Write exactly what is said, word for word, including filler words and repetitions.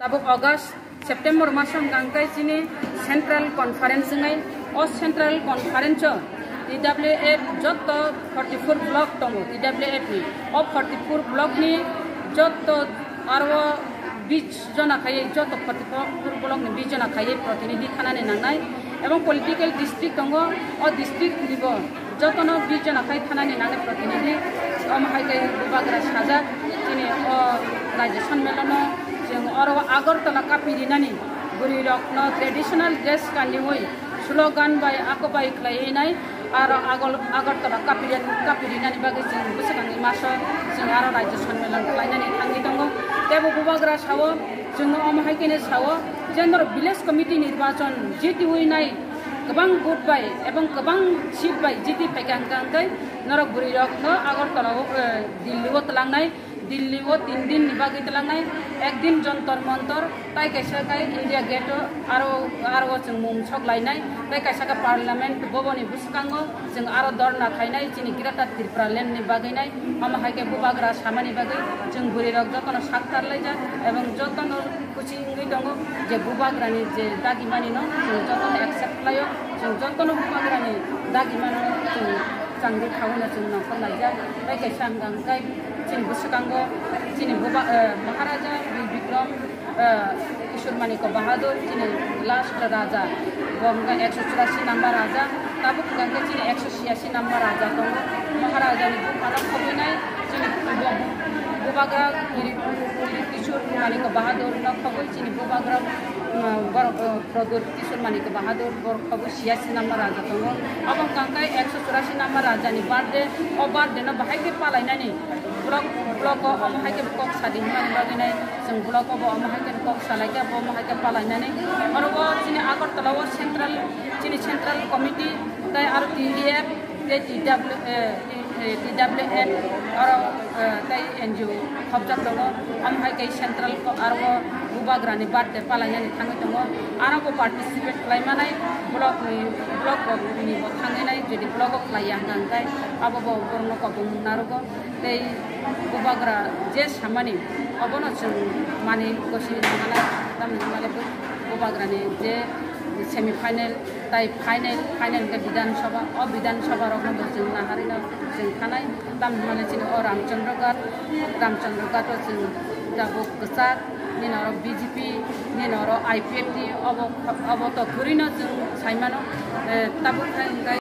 Tabuk August, September maso hwnkha hwnkhe chini Central Conference wngnai. O Central Conference o T W F joto forty four block tongo, T W F ni. O forty four block ni joto aro bis jona khaiwi, joto forty four block ni bis jona khaiwi protinidhi thanani nangnai. Ebong political district tongo, o district ni bo jotono bis jona khai thanani nangnai protinidhi. Omo hai khe bubagra sajak chini o Rajya Sanmelono. Chwng oro Agartala kapi rinani bwrwi rokno traditional dress kandiwi slogan bai ako bai khlaiwi nai. Aro Agol-, Agartala kapi rin-, kapi rinani bagwi chwng bwswkangni maso chwng aro Rajya Sanmelono khlainani thangwi tongo. Teibo bubagra sao, chwngno omo hai kheno sao je norok village committee nirbachon jitiwi nai, kwbang vote bai ebong kwbang seat bai jiti phaikha hwnkha hwnkhe norok bwrwi rokno Agartala o, eh, Delhi o twlangnai, Delhi o tin din ni bagwi twlangnai, ek din Jantar Mantar, tai kaisa khe India Gate o aro, aro o chwng mung sok lainai, tai kaisa khe Parliament boboni bwskango chwng aro dorna khainai chini Greater Tipraland ni bagwi nai. Omo hai khe bubagra samani bagwi chwng bwrwi rok jotono sak tarlaijak ebong jotono Kuchi wngwi tongo je bubagrani je dagimani no chwng jotono accept khlaio, chwng jotono bubagrani dagimano chwng changri khawino chwng nongkhor laijak. Tai kaisa hwnkha hwnkhe chini bwswkango chini buba-, eh, Maharaja Bir Bikram, eh, Kishore Manikya Bahadur chini last raja, bo hwnkha ekso churasi number raja, tabuk hwnkha hwnkhe chini ekso chhiyasi number raja tongo. Maharajani buphano khobwinai chini bu-, bubagra Kiri-, Kiri Kishore Manikya Bahadur no khobwi chini bubagra, um, borok, uh, Pradyot Kishore Manikya Bahadur borok khobwi chhiyasi number raja tongo. Obo hwnkha khe ekso churasi number rajani birthday, o birthday no bahai khe palainani block, block o omo hai khe kok sadi hwnmani bagwi nai chwng block o bo omo hai khe kok salaikha bo omo hai khe palainani. Oro o chini Agartala o central, chini central committee tai aro T D F, tei T W, eh, T W F, aro, eh, tei N G O khopjak tongo. Omo hai khe central ko aro bubagrani birthday palainani thangwi tongo. Aro bo participate khlai manai block ni, block rok ni bo thangwi nai, jodi block o khlai ya hwnkha hwnkhe abo bo borokno kobong narogo. Tei bubagra je samani obono chwng mani gosi tongmani, tamni hwnmale bubagrani je semi final tai final, final hwnkhe Bidhan Sabha, o Bidhan Sabha rokno bo chwng naharino chwng khanai, tamni hwnmale chini o Ramchandra Ghat, Ramchandra Ghat o chwng tabuk kwchak, nini oro B J P, nini oro I P F T, obo, obo to kwrwino chwng saimano, eh, tabuk khai hwnkhe